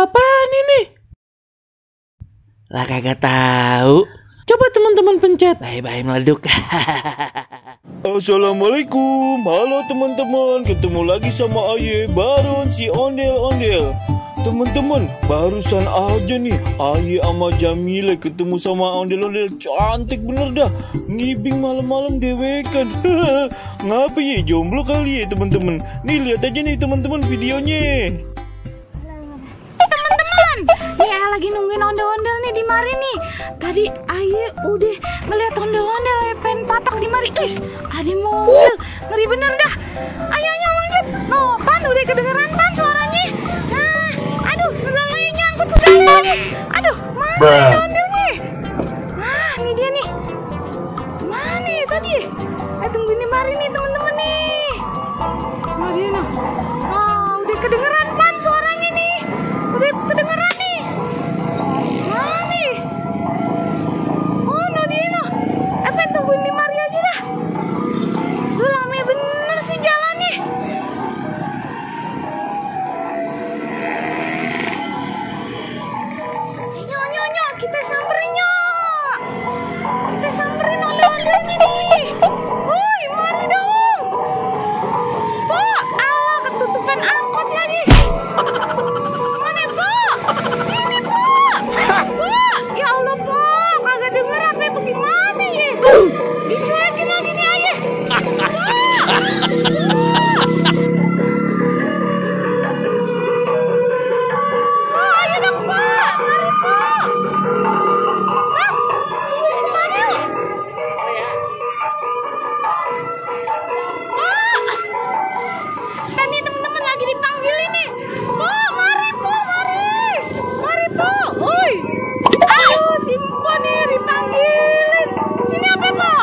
apaan ini? Lah kagak tahu. Coba teman-teman pencet. Bye-bye meleduk. Assalamualaikum, halo teman-teman. Ketemu lagi sama Aye Baron si ondel-ondel. Teman-teman, barusan aja nih Aye sama Jamila ketemu sama ondel-ondel. Cantik bener dah. Ngibing malam-malam dewekan. Ngapa ya, jomblo kali ya teman-teman. Nih lihat aja nih teman-teman videonya. Teman-teman, ya lagi nungguin ondel-ondel nih di mari nih. Tadi Aye udah ngeliat ondel-ondel pengen papak di mari. Ada mobil, ngeri bener dah. Ayo lanjut. No, Pan udah kedengeran Pan suaranya. Nah, aduh, sebenarnya nyangkut segala lagi. Aduh, mana ondelnya? Nah, ini dia nih. Mana nih tadi? Tungguin di mari nih teman-teman nih. Mana dia nah? Udah kedengeran Pan suaranya nih. Udah kedengeran nih. Mana nih? Oh, no dia no. Tungguin di mari aja dah. Lu lama bener sih jalannya. Nyo, kita samperin nyo. Kita samperin ondel-ondelnya nih. Woi, mari dong. Po, ala ketutupan angkot lagi. Mana Po? Sini Po. Po, ya Allah Po, kagak denger apa bagaimana ya? Dicuekin lagi nih Aye. Ayo dong Pak, mari Pak. Bang, kemana yuk? Nih teman-teman lagi dipanggil ini. Mari Po, mari. Mari Po, oi. Aduh, Simpo nih dipanggilin. Sini apa Po?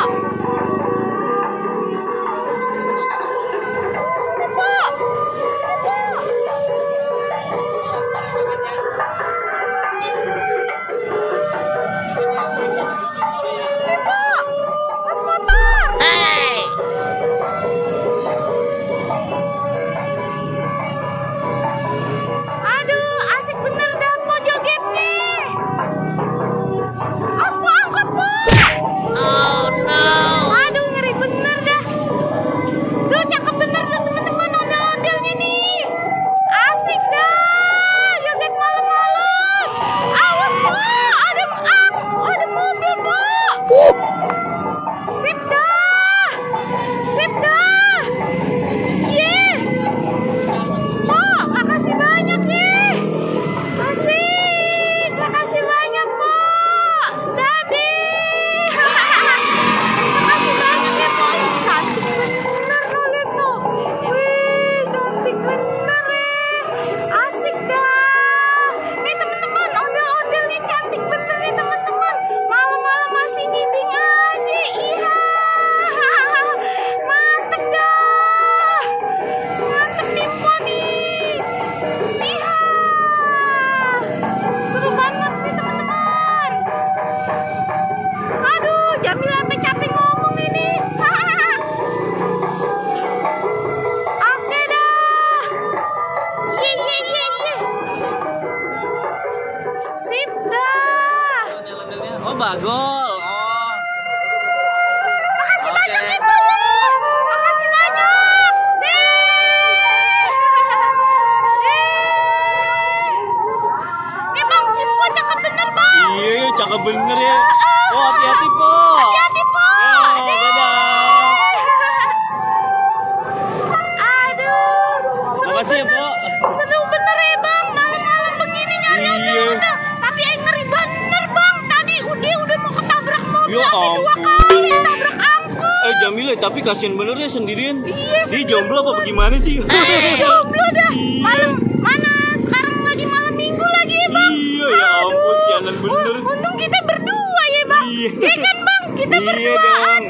Bagol. Makasih banyak ya Pak. Makasih banyak. Nih Bang, Simpo cakep bener Bang. Iya, cakep bener ya. Oh, hati-hati Po. Hati-hati Po. Dadah. Aduh, seru Makasih ya Po. Seru bener ya Bang, malam-malam begini nyari ondel-ondel. Tapi ngeri bener Bang. Tadi udah mau ketabrak mobil sampai 2 kali tabrak angkot. Jamila, tapi kasihan bener ya sendirian. Iya, dia jomblo apa bagaimana sih? Jomblo dah. Malam mana? Sekarang lagi malam minggu lagi ya Bang. Iya, ya ampun, sianan bener. Untung kita berdua ya Bang. Iya. Iya kan Bang, kita berdua. Iya dong.